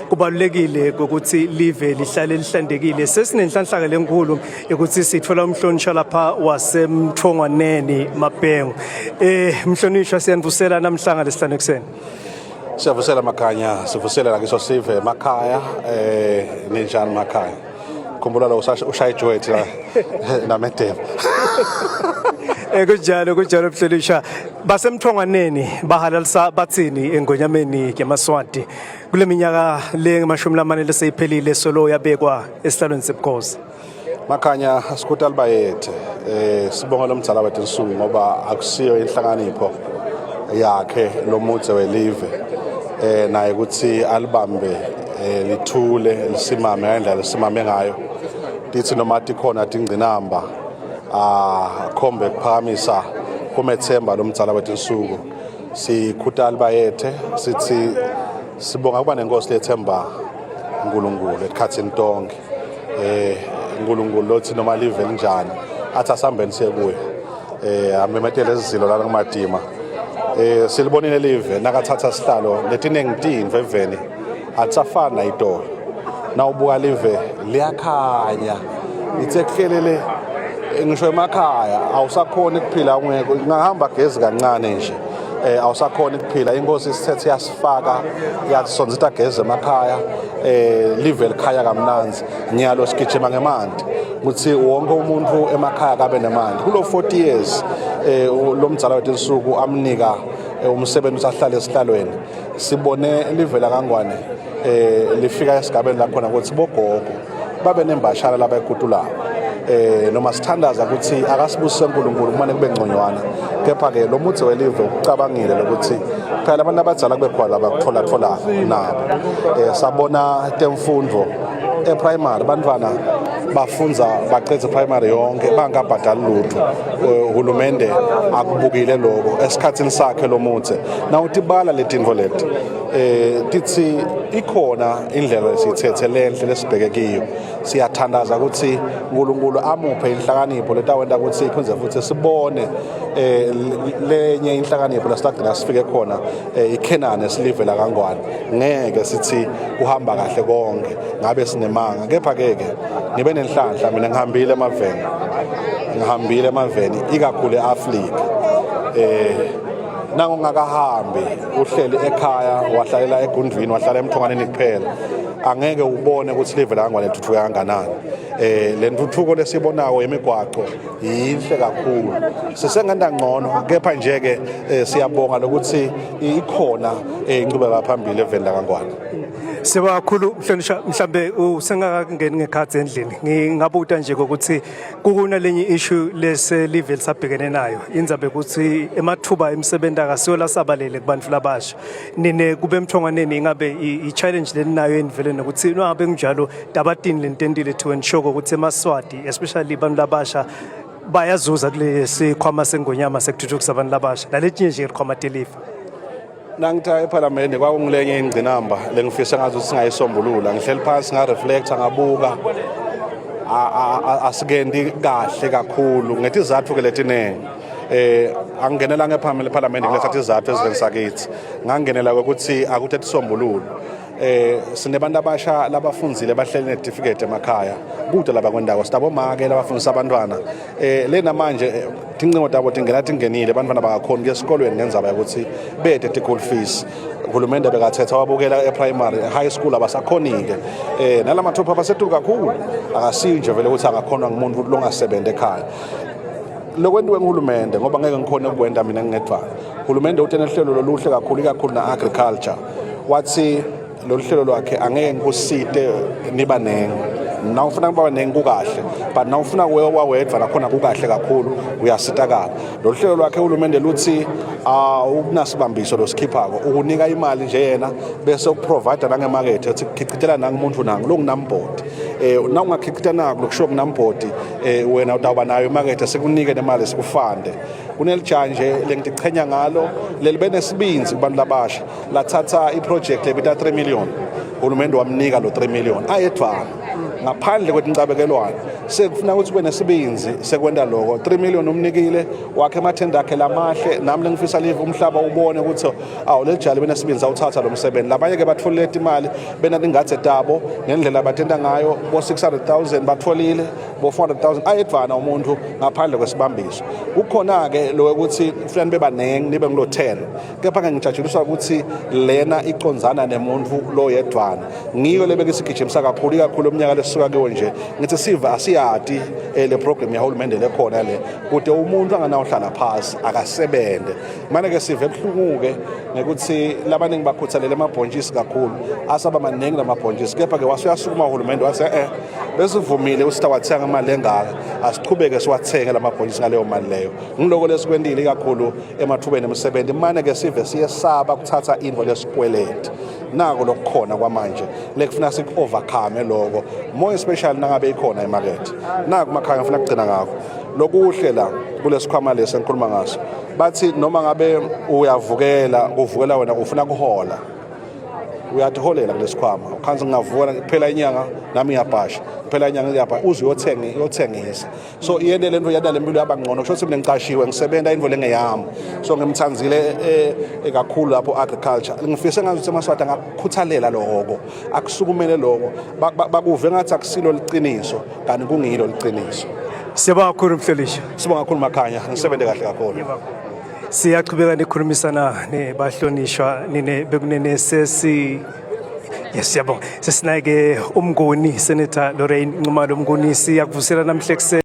Kubalulekile ukuthi live lihlale lihlantekile. Sesinenhlanhla lenkulu ukuthi sithola umhlonishwa lapha waseMthongwaneni Mabhengu. Mhlonishwa, siyanivusela namhlanga lesihlanu ekuseni. Siyavusela Makhanya, sivusela la kiso sive emakhaya. Ninjani makhaya? Khumbula lo ushaya ijoet la namedem. Kunjalo, kunjalo mhlonishwa. Basemthongwaneni bahalalisa bathini engonyameni yamaSwati kule minyaka le 40 leseyiphelile solo yabekwa esihlalweni sebukhosi? Makhanya, sikuta libayethe. Sibonga lo mdzala wethu insuku ngoba akusiyo inhlakanipho yakhe lo mudze welive naye ukuthi alibambe lithule lisimame ngendlela lisimame ngayo. Tithi noma tikhona tingcinamba, akhombe kuphakamisa kumethemba lo mdzala wethu insuku. Sikhuta libayethe, sithi sibonga kuba nenkosi lethemba uNkulunkulu ekhathini tonke. uNkulunkulu lothi noma live linjani athi asambeni siye kuye, amemetele izilo lana kumadima. Silibonile live nakathatha sihlalo letiningi tintfo eveni atsafana itolo. Nawubuka live liyakhanya, ithe kuhlelele ngisho emakhaya awusakhoni ukuphila ungekho, ngahamba gezi kancane nje awusakhona ukuphila. Inkosi isithethe yasifaka, yasonzita gezi emakhaya, live likhaya kamnanzi. Nyalo sigijima ngemanti ukuthi wonke umuntu emakhaya kabe nemanti. Kulo 40 years lo mdzala wethu insuku amnika umsebenzi ukuthi ahlale esihlalweni, sibone live lakaNgwane lifika esigabeni la khona ukuthi bogogo babe nembashana labayigudulako. Noma sithandaza ukuthi akasibusise uNkulunkulu kumane kube ngconywana, kepha ke lo mudze welive ucabangile lokuthi phela abantu abadzala kube khona labakuthola thola nabo. Sabona temfundvo e-primary, bantwana bafunza baqedze primary yonke bangabhadali lutho. Uhulumende akubukile lokho esikhathini sakhe lo mudze. Nawutibala letintfo leti, tithi ikhona indlela lesiyithethe lenhle lesibheke kiyo. Siyathandaza ukuthi uNkulunkulu amuphe inhlakanipho letawenta ukuthi iphindze futhi sibone lenye inhlakanipho lesitagcina sifike khona iKhenane silive la kaNgwane. Ngeke sithi kuhamba kahle konke ngabe sinemanga, kepha ke ke ngibe nenhlanhla mina, ngihambile emaveni, ngihambile emaveni ikakhulu eAfrika. Nangongakahambi uhleli ekhaya, wahlalela egundvini, wahlala emthonganeni kuphela, angeke ubone ukuthi live la kaNgwane lithuthuka kanganani. Le ntuthuko lesibonako yemigwaqo yinhle kakhulu, sisengenda ngcono, kepha nje ke siyabonga lokuthi ikhona inqubeka phambili eveni lakaNgwane. Siyabonga kakhulu mhlonishwa. Mhlambe usengakangeni ngekhathi endlini, ngingabuta nje ukuthi kukunalenye issue lese live lisabhekene nayo, indzaba ukuthi emathuba emisebenzi akasiyo lasabalele kubantu labasha. Nine kube emthongwaneni, ingabe i-challenge leninayo enivele nokuthi nongabe kunjalo tabatini lententile to ensure ukuthi emaSwati, especially abantu labasha, bayazuza kule sikhwama sengonyama sekuthuthukisa abantu labasha naletinye nje ikhwama telifa? Nangitha ephalamende kwakungilenye ingcinamba lengifisa ngathi ukuthi singayisombulula. Ngihleli phansi, ngareflecta, ngabuka, asikendi kahle kakhulu ngetizathu ke letiningi. Angingenela ngephambili ephalamende kuletha izathu eziveni sakithi, ngangenela ukuthi akuthe tisombululo. Sinebantu abasha labafunzile bahleli necertificate emakhaya kude labakwendawo. Sinabomake labafundisa abantwana lena manje tincingo tabo tingena tingenile, abantwana bangakhoni kuya esikolweni ngendzaba yokuthi bete ti-school fees. Uhulumende bekathetha wabukela e-primary, high school abasakhonike. Nalamathupha abasetulu kakhulu, akasiyo nje vele ukuthi angakhonwa ngumuntu longasebenzi ekhaya. Lokwentiwe nguhulumende, ngoba ngeke ngikhone ukukwenta mina ngingedvana, uhulumende uthe nehlelo loluhle kakhulu, ikakhulu na-agriculture, wathi lolu hlelo lwakhe angeke ngikusite niba nengi. Na ufuna kuba nengi kukahle, but na ufuna wawedwa nakhona kukahle kakhulu, uyasitakala. Lolu hlelo lwakhe uhulumende luthi ukunasibambiso losikhiphako, ukunika imali nje yena bese ukuprovide nangemakethe, uthi khichitela nangumuntu nangu lokunambhodi. Na ungakhichita nako lokushiwo kunambhodi, wena utawuba nayo imakethe, sikunike nemali sikufande. Kunelijanje lengitichenya ngalo lelibe nesibindzi kubantu labasha, lathatha iproject lebita 3 million, uhulumende wamnika lo 3 million ayedvana. Ngaphandle kwetincabekelwane sekufuna ukuthi kube nesibinzi sekwenta loko. 3 million umnikile wakhe emathenda akhe lamahle, nami lengifisa live umhlaba ubone ukuthi awu lelijali benesibinzi awuthatha lo msebenzi. Labanye ke batfolile imali benatingadze tabo ngendlela abatenta ngayo, bo 600,000 batfolile, bo 400,000 ayedvana umuntu ngaphandle kwesibambiso. Kukhona ke lo ukuthi kufanele nibe baningi, nibe ngulo 10, kepha ke ngijatshuliswa ukuthi lena icondzana nemuntu lo yedvana. Ngiyo lebeke sigijimisa kakhulu, ikakhulu umnyaka lesuka kuwo nje. Ngithi siva asiyati le program yahulumende lekhona le, kude umuntu anganawuhlala phasi akasebende. Manje ke sive ebuhlungu-ke ngekuthi labaningi bakhuthalele amabhontshisi kakhulu, asaba maningi lamabhontshisi, kepha ke wase uyasukuma uhulumende wathi besivumile ukuthi sitawathenga imali engaka, asichubeke siwathenge lamabhontshisi ngaleyo mali leyo. Ngiloko lesikwentile ikakhulu emathubeni emisebenzi. Mane ke sive siyesaba kuthatha intfo lesikweleti, nako lokukhona kwamanje lekufuna siku-overcome loko, more especially nangabe ikhona imakethe. Naku makhaya ngifuna kugcina ngako lokuhle la kulesikhwama lesi engikhuluma ngaso. Bathi noma ngabe uyavukela kuvukela wena ufuna kuhola, uyatiholela kulesikhwama. Ukhansi ngingavuka kuphela inyanga nami ngiyabhasha, kuphela inyanga ngiyabhasha, uze uyothenga uyothengisa. So iyente lento yenta lempilo yaba ngcono. Kusho ukuthi mina ngicashiwe ngisebenta intfo lengeyami, so ngimthandzile kakhulu lapho agriculture. Ngifise ngathi ukuthi emaSwati angakukhuthalela lokho, akusukumele lokho, bakuve ngathi akusilo liciniso kanti kungilo liciniso. Siyabonga kakhulu mhlonishwa. Sibonga kakhulu Makhanya, ngisebenze kahle kakhulu. Siyachubeka nikhulumisana nebahlonishwa nine bekunene sesi. Yes, siyabonga. Sesinaye ke uMnguni, Senator Lorraine Nxumalo Mnguni, siyakuvusela namhla ekuseni.